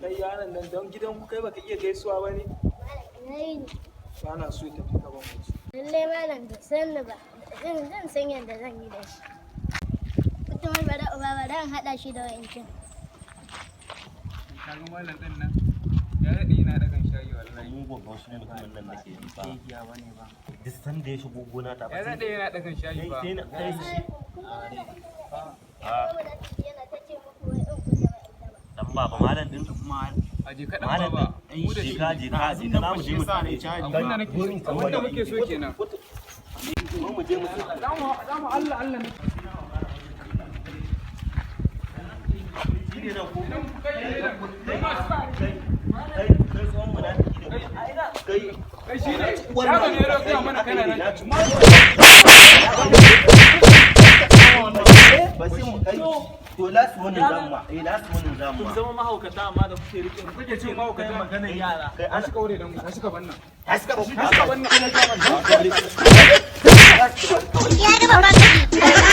Kai yaron nan, don gidan ku kai baka iya gaisuwa ba ne? Malam, ina yini? Ba na so, tafi gaban waje. Lallai malam bai san ni ba. Zan san yadda zan yi da shi. Mutumar bara uba, bara in haɗa shi da wa'incan. Kaga malam din nan ya daɗe yana ɗakan shayi wallahi. Mugun haushin mutumin nan nake ji fa. Iya bane ba. Duk sanda ya shigo gona ta Ya daɗe yana ɗakan shayi kai fa. sai na kai shi. Yana ta ce muku wai in ku je ba inda ba. Dan baba, malam din. A je kaɗan Malam baba. din. Mu da Je shi. ka, je ka, je ka, za mu je mu same shi. Abinda nake so, abinda muke so kenan. Mu je mu Za mu Allah Allah ne. Shi ne nan ko? Kai ne nan. Kai ma Kai, kai, tsohon munafiki ne. Kai. Kai shi ne. Yaro ne ya gaya mana kana nan. Ba sai mu kai to last warning zamu ma. Eh, last warning zamu Kun ma. zama mahaukata amma da kuke rike Kake ce mahaukata? Maganar yara. Kai. Tashi ka wure dan, tashi ka bannan. Tashi ka. Tashi ka bannan. Ya gaba.